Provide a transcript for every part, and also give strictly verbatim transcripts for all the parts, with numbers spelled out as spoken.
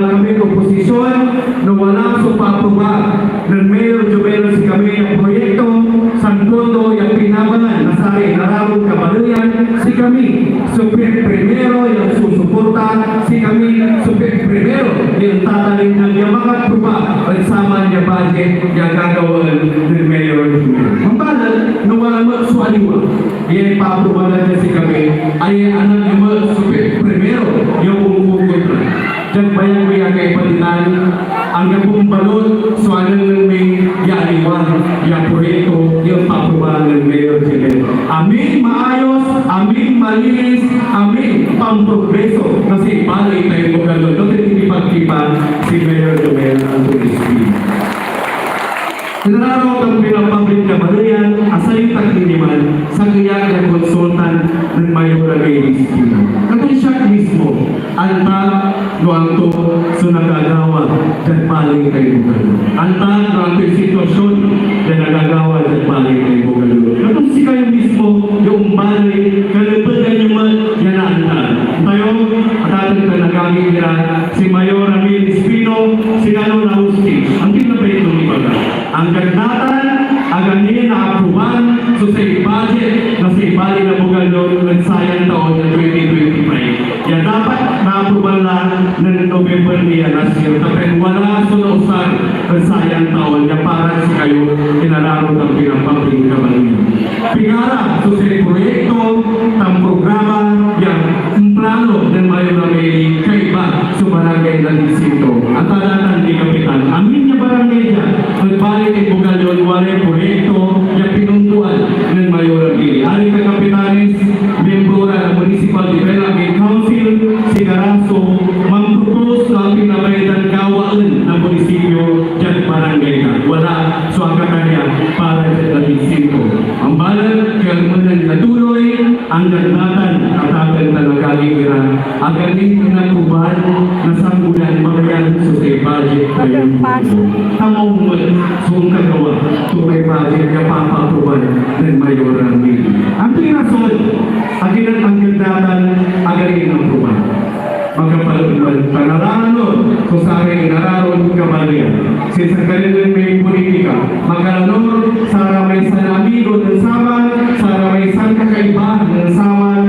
Kami oposisyon, no wala so paapruba nen Mayor Jomel ed sikami ya proyekto, san pondo ya pinabangan na saray inararon kabaleyan, sikami so pir-, primero ya susuporta, sikami so pir-, primero ya ontatalingnan ya makaapruba ed saman ya budget ya gagawaen nen Mayor Jomel. Mambalet, no wala met so aliwa, ya ipaapruba la dia sikami, aya anak yo met so pir-, primero ya onkokontra. Diad bayag mi ya kaiba ditan, anggapo balot so anengneng mi ya aliwa ya proyekto ya impaapruba nen Mayor Jemel. Amin maayos, amin malinis, amin pamprogreso na say baley tayon gobernador. Ipagtipan si Mayor Jemel Anthony Espino. Inararon tan pinapablik na baleyan, asalitak ni man, sakey ak ya konsultan nen Mayor Reyes Espino. Katon siak mismo, anta no anto so nagagawa diad baley tayon gobernador. Anta no antoy sitwasyon ya nagagawa diad baley tayon gobernador. Katon sikayo mismo ya ombaley, kalepegan yo met ya naantaan. Tayo, atateng tan agagi ira, si Mayor Ramil Espino, si Lalo na Hostage. Antoy labay ton ibaga? Anggad natan, ag ni naapruban so say budget na say baley na Bugallon ed sayan taon na twenty twenty-five. Ya dapat naapruban la nen November ni ya last year, ta pian wala so nausar ed sayan taon ya para sikayo, inararo tan pinapabling kabaleyan. Pigara so say proyekto tan programa ya implano nen Mayor Rameli, kaiba so Barangay Laguidsintro. Anta natan di kapitan, amin ya barangay dia, ed baley ed Bugallon, walay proyekto ya pinuntoan nen Mayor Rameli. Ari ka kapitanes, miyembro ra na Municipal Development Council, sikara so mampropose no antoy labay dan gawaen na munisipyo diad barangay da. Wala so akakaya para diad Laguidsintro. Mambalet, kaya mo nan natuloy, anggad natan, atateng tan agagi ira, ag ni inapruban na sanggunian, mabayag so say budget tayon gobernador. Ta maong met so onkagawa to may budget ya papaapruban nen Mayor Ramil. Antoy rason? Akin et anggad natan, ag ni inapruban? Makapaloob met, ta nararanol so saray inararon kabaleyan. Sinsan kanengneng may politika, makaranol saramay sanamigo nen saman, saramay sankakaiba nen saman,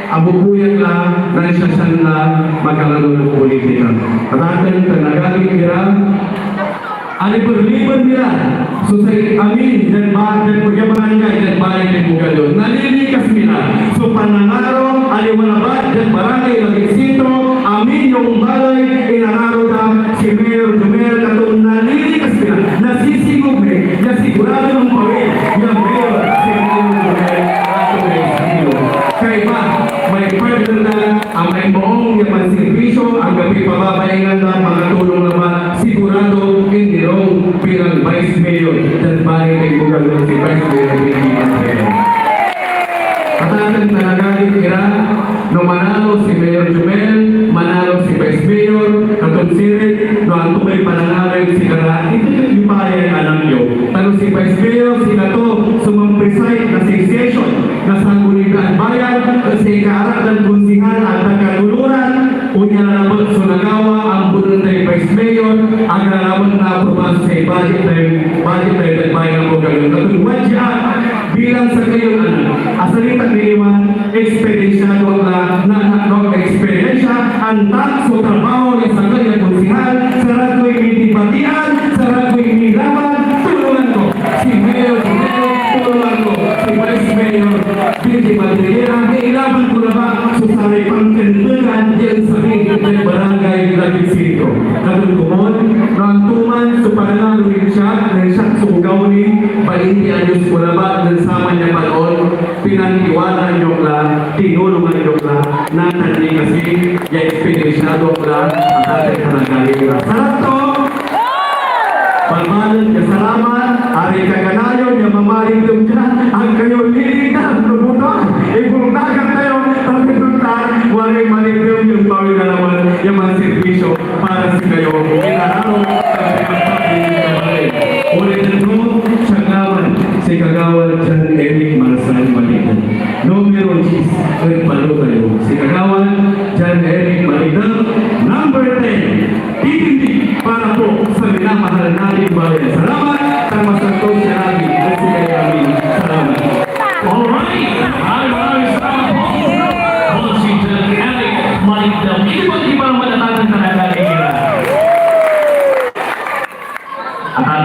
abubuyat la, nansiasian la, makaranol ed politika. Atateng tan agagi ira, aliber-liber nira so say amin diad ba-, diad barangay, diad baley nen Bugallon. Nalilikas mi la. So panangaro, aliwa labat diad Barangay Laguidsintro, amin ya ombaley, inararo da si Mayor Jomel, katon nalilikas mi la. Nasisingog mi ya siguradon ompawil ya Mayor si Mayor Jomel Anthony Espino. Kaiba, may partner na, amay maong ya manserbisyo, anggapoy pababaingan da, makatulong labat, sigurado, indirong bilang Vice Mayor diad baley nen Bugallon si Vice Mayor Benji Manuel. Atateng tan agagi ira, no manalo si Mayor Jomel, manalo si Vice Mayor, katon sirin, no anto may panangaro ed sikara, itetep yo pa yay anak yo. Ta no si Vice Mayor, sikato so mampreside na say session na Sanggunian Bayan, et say kaarap dan konsihal a taga-Toloran, onia la lamet so nagawa, ambunen tay Vice Mayor, ag la lamet naapruban so say budget tay, budget tay ed bayan na Bugallon. Katon wadya, bilang sakey yon anak, asalitak ni liman, eksperensiado ak la, na, na, no, eksperensia, antak so trabaho ya sakey a konsihal, sarag koy mitibatian, sarag koy milaban, tulongan ko si Mayor Jomel, tulongan ko si Vice Mayor Benji Madriguera, ya ilaban ko labat so saray pankentekan ya ensakey ed Barangay Laguidsintro. Katon komun, no antoman so pananalo nen siak, nen siak so ogaw ni, bainti anyos ko labat nen saman ya panaon, pinantiwalaan yo ak la, tinulongan yo ak la, natan ni kasi ya eksperensiado ak la, atateng tan agagi ira. Sarag to! Balbaleg ya salamat, aray kakanayon ya mamalitem dian, ag kayo liligtas no buta, ibulnagan tayo, ta pinuntan, walay malitem ya ompawil na laman ya manserbisyo para sikayo. Inararo, Ulitin ko, siak labat si Kagawad John Eric Marsan Malitem. Numero dies ed balo tayo, si Kagawad John Eric Malitem, number ten.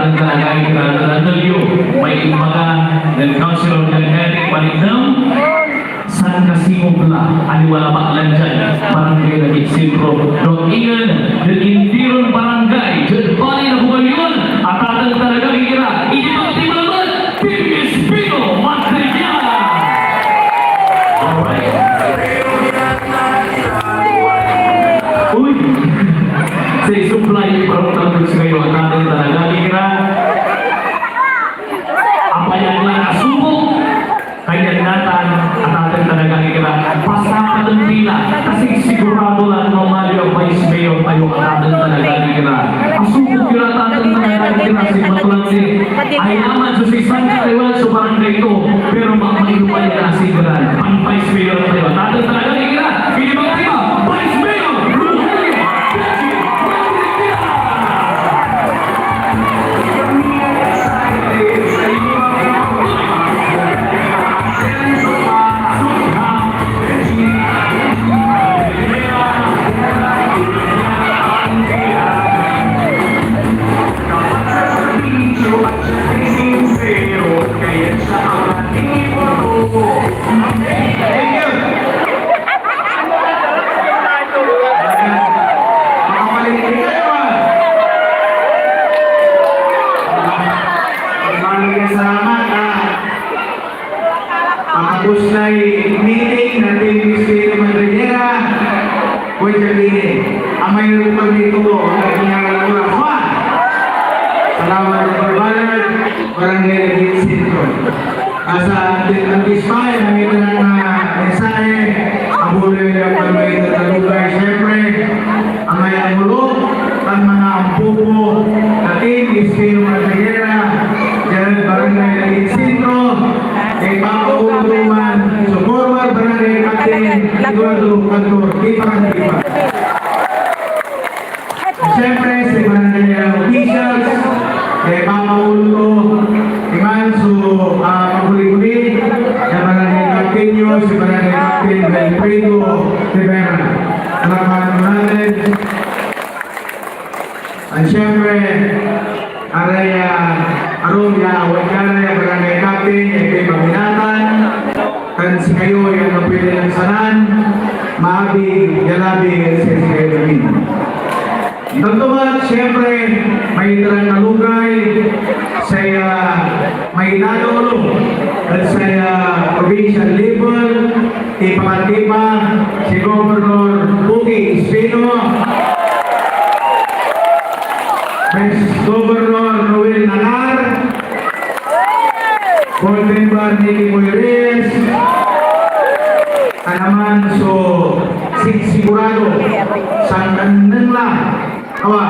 Talaga, talaga, talaga, may imbaga nen Councilor Eric Maligdem, San Casimo Bla, aliwa labat lan diad Barangay Laguit Centro, no ingen ed intiron barangay, diad baley na Bugalyon, atateng talaga ira, ipakti mo labat, Team Espino Madriguera! Alright. Uy! Say suplay, parang talagang sikayo, atateng talaga ira. Apayan la a subok, kanyan natan, atateng talaga ira. Pasapaten ti la, kasi sigurado la no Mario Vice Mayor tayo, atateng talaga ira. Asubok ira, atateng talaga ira, si Matulante. Ay naman, so si San Cariwan, so barangay to, pero ma-, mailupay na si Gran. Ang Vice Mayor tayo, atateng talaga ira. Pinibagay mo, Vice Mayor Rogelio Reggie Rodriguez. Thank you. Makapalengke kayo, ah. Maraming salamat, ah. Patapos na yung meeting na Team Miss Lady Madriguera. Kuya Jacqueline, amay rupal nito, ang naging araw ko, ah. Salamat, Barangay Laguit Centro. Asa anti-, anticipar na may dalang, ah, mensahe, abuloy na panoy na talugay, siyempre, ang may angulo, ang mga ampupo, na Team Espino Madriguera, diyan Barangay Laguit Centro, kay Papa Ulo man, so former Barangay Captain Eduardo Cantor, di pa, di pa. Siyempre, si barangay, ah, officials, kay Papa Ulo, iman so, ah, paguli-uli, kay barangay Captain yo, si barangay Captain Wilfredo Rivera. Salamat natin. At siyempre, aray, ah, arum ya, wala ya, barangay Captain, ya kay Paminatan, tan sikayo, ya kapili ng sanan, maabi, ya labi, ya sikayo namin. Tanto man, siyempre, may itaran na lugay, say, ah, may nanolo, at say, ah, provincial level, ipangat-ipan, si Governor Boogie Espino, Vice Governor Noel Nanar, Board Member Nicky Boy Reyes, a naman so si-, sigurado, sangkanneng la, awa,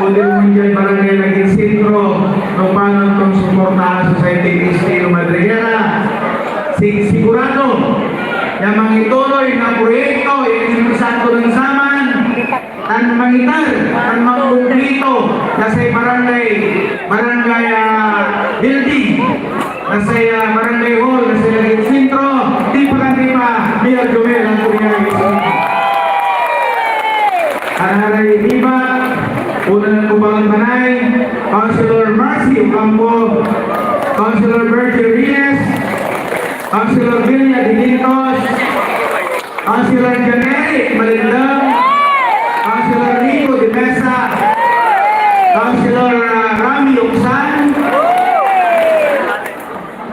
pwede mo dyan Barangay Laguit Centro, no paano itong suportahan sa Society Misterio Madriguera, si-, sigurado, ya mangituloy na proyekto, ya inimpisan to ng saman, tan mangitar, tan mangkumplito na say barangay, barangay, ah, building, na say, ah, barangay hall, na say Laguit Centro, di pa, di pa, Mayor Jomel Antonio. Anaray iba, una na ko palambanay, Councilor Marcy Ocampo, Councilor Virgil Reyes, Councilor Vilma Dimitos, Councilor Janeric Malindang, Councilor Nico de Mesa, Councilor, ah, Rami Yuksan.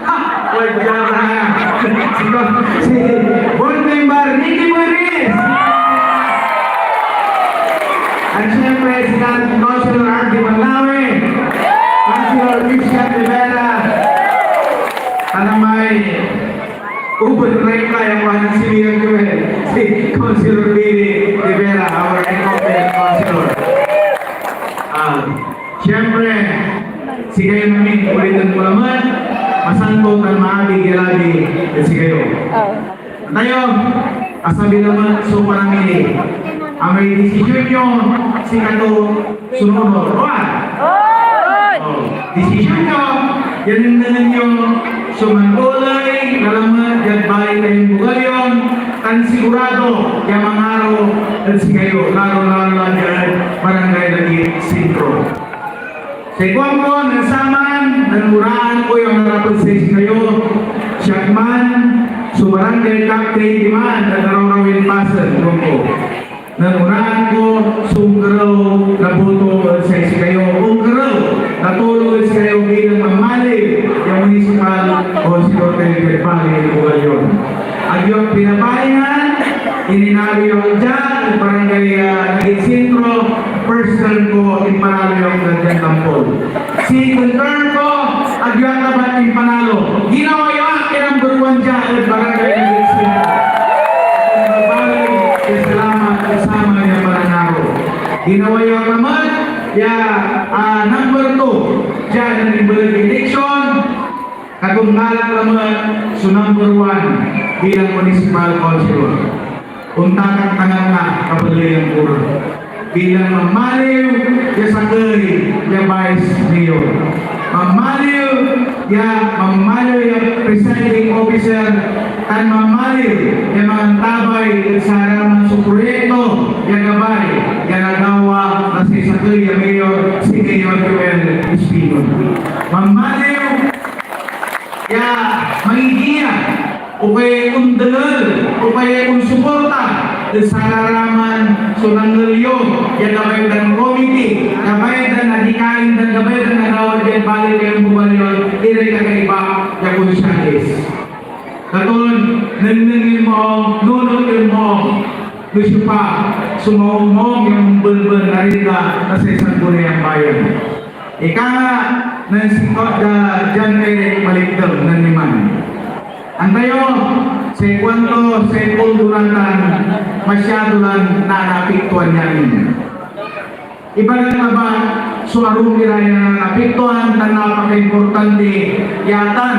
Ha! Wadya ka na. Si, si Board Member Nicky Buiris. At siyempre, si Councilor Ardy Manlawe, Councilor Christian Rivera, at ang may Uber driver ya kuan si Mayor Joel, si Councilor Billy Rivera, our incumbent councilor. Ah, siyempre, sikayo namin, ulitan ko naman, masanto tan maabig ya labi ed sikayo. Tayo, asabi naman so panamili. Amay desisyon yo, sikato, Sumunod. One. Oh, desisyon yo, ya nengnengen yo so manoley na lamet diad baley tayon Bugalyon, tan sigurado ya mangaro ed sikayo, lalo-lalo na diad Barangay Laguit Centro. Say kuanko nen saman, nen oraan ko ya onarap ed say sikayo, siak man so barangay captain diman ed Araw-arawen Pasay, kuanko. Nen oraan ko so onkerew na boto ed say sikayo, onkerew na tulong ed sikayo bilang mamaliw ya municipal councilor kayo diad Baley ed Bugalyon. Agyo ak pinapaingan, ininalo yo ak dia ed barangay, ah, Taguig Sentro, first term ko, impanalo yo ak diad tampol. Second term ko, agyo ak labat impanalo. Ginawa yo ak ya number one dia ed barangay Taguig Sentro. Babalik ya salamat ed saman ya pananaro. Ginawa yo ak lamet ya, ah, number two dia nen imbeleg ya eleksyon. Katon nalak lamet so number one bilang municipal councilor. Ontan ak, ontan ak, kababayan ko, bilang mamaliw ya sakey ya vice mayor. Mamaliw ya, mamaliw ya presiding officer, tan mamaliw ya mangantabay ed saraman so proyekto ya gabay ya nagawa na say sakey ya mayor, si Mayor Joel Espino. Mamaliw ya mangigiya, o kaya ondengel, o kaya onsuporta ed sararaman so nangel yo ya gabay dan komiti, gabay dan adikain dan gabay dan agawa diad Baley kayon Bugalyon, iray kakaiba ya konsyales. Katon nengneng yon maong, nunot yon maong, no siopa so maong-maong ya ombenben na rida na say Sangguniang Bayan. Ika nga nen sikato da, John Eric Malikdem, nen iman. Antayo, say kuanto, say pondo natan, masyado lan naapektuan ya amin. Ibaga labat so arum ira ya naapektuan tan napakaimportante ya atan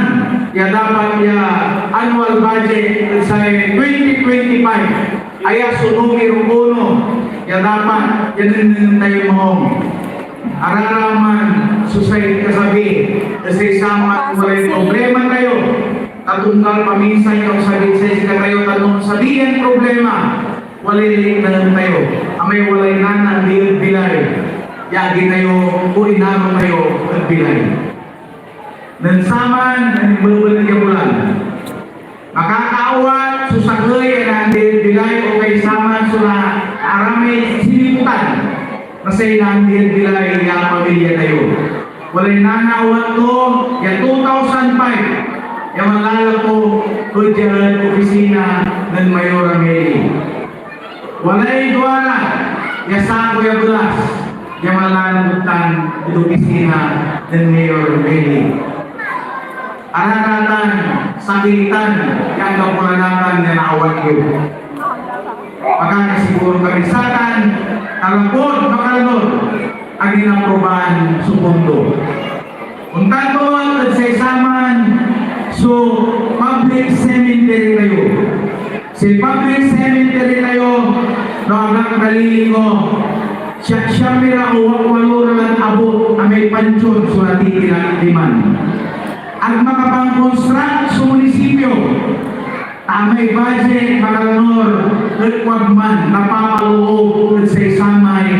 ya dapat ya annual budget ed say twenty twenty-five. Aya so numero uno ya dapat ya nengnengen tayo maong. Araraman so say kasabi ed say saman walay problema tayo, ta tunggal paminsan ya onsabi say sikatayo, tan no onsabi yan problema, walay liknaan tayo, amay walay nana andi ed bilay ya agi tayo o inaro tayo ed bilay. Nen saman, nen imbeleg ya bulan, makakaawat so sakey ya naandi ed bilay o kay saman so naaramay siniputan na say naandi ed bilay ya pamilya tayo. Walay nanaawat to ya two thousand five ya manlalako ed dia ed opisina nen Mayor Meli. Walay duara ya sako ya belas ya manlalako tan ed opisina nen Mayor Meli. Araratan, sakitan, ya anggapo la natan ya naawat yo. Makakasiguro kami satan, ta lapud makalanur, ag inaprobaan so pondo. Ontan to ed say saman so public cemetery tayo. Say public cemetery tayo, no ag ak nalilingo, siak, siak ira o walo ra lan abut a may pansyon so natitira diman. Ag makapan-construct so munisipyo, ta amay budget makalanur et wag man napapaloob ed say samay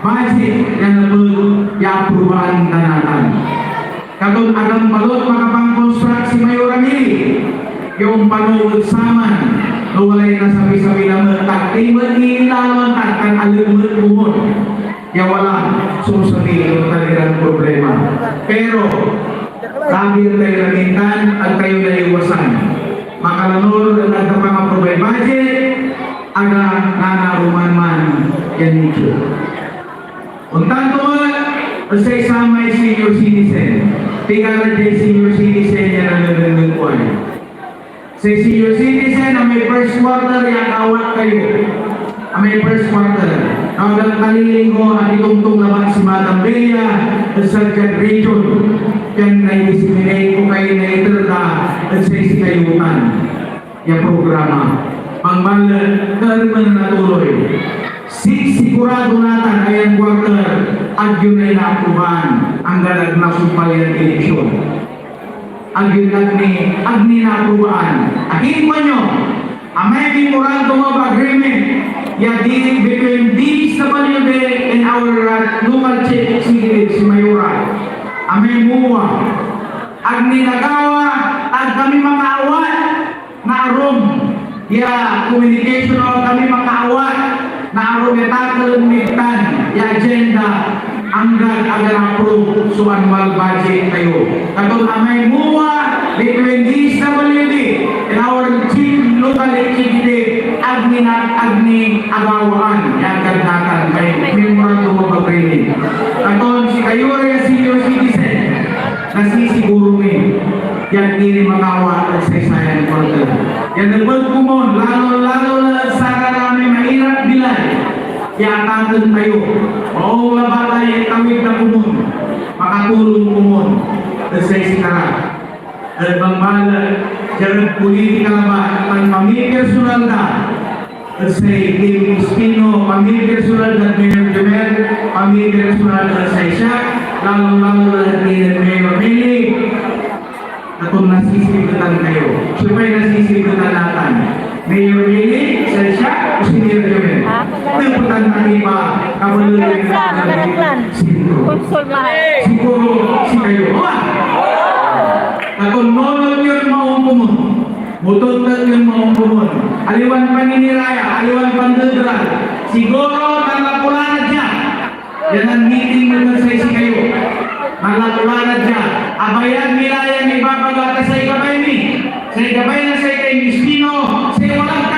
budget ya nepeg ya aprobaan da natan. Katon ag ambalot makapan-construct si Mayor Meli ya ompano ed saman no walay nasabi-sabi lamet, ta ag ti met ni ilaloan tan, tan alek met komun ya wala so onsabi ed kaniran problema. Pero, tabian tayo lamet tan ag tayo naiwasan. Makalanur et ag napangaprobay budget, aga nanaruman man yan issue. Ontan to met, say samay senior citizen. Pigaran day senior citizen ya nanengneng ko ay. Say senior citizen, amay first quarter ya akawat kayo. Amay first quarter. Ag ak nalilingo, akitongtong labat si Madam Bea, ed Sadian Region, pian nai-disseminate ko kayo, naiter da ed say sikayo tan ya programa. Pangbalet, kaermen a natuloy. Sigsigurado natan a yan quarter, ag yo nai naaprobaan, anggad ag nasumpal yan eleksyon. Ag yo, ag ni, ag ni naaprobaan. Akin kuanyo, amay memorandum of agreement ya di between D S W D and our, uh, local chief executive, si Mayora. Amay MOA, ag ni nagawa, ag kami makaawat na arum ya communication, o ag kami makaawat na arum ya takelem mid tan ya agenda, anggad ag a na-approve so annual budget tayo. Katon amay MOA, between D S W D and our chief local executive, ag ni na, ag ni agawaan ya anggad natan may memorandum of agreement. Katon sikayo ra ya senior citizen, nasisiguro mi ya ag ni makaawat ed say sayan quarter. Ya nepeg komon, lalo-lalo la ed sararamay mairap bilay ya ataken tayo. Maong labat la ya itawid na komon, makatulong komon ed say sikara. Et bangbalet, diad politika labat tan pamipersonal da, et say Kim Espino, pamipersonal da Mayor Jomel, pamipersonal da say siak, lalo-lalo la ni Mayor Mili, katon nasisirgetan kayo. Siopay nasisirgetan natan? Mayor Mili, say siak, o si Mayor Jomel? Nepetan ta ni pa, kabaley. Sentro. Siguro, sikayo. Katon nonot yon maong komon, mototot yon maong komon, aliwan paniniraya, aliwan pandederal, siguro nanlapu la ra dia. Ya nanmiting met ed say sikayo. Nanlapu la ra dia. Abayag mi la yan ibabaga ta say gabay mi, say gabay na say Kim Espino, say walad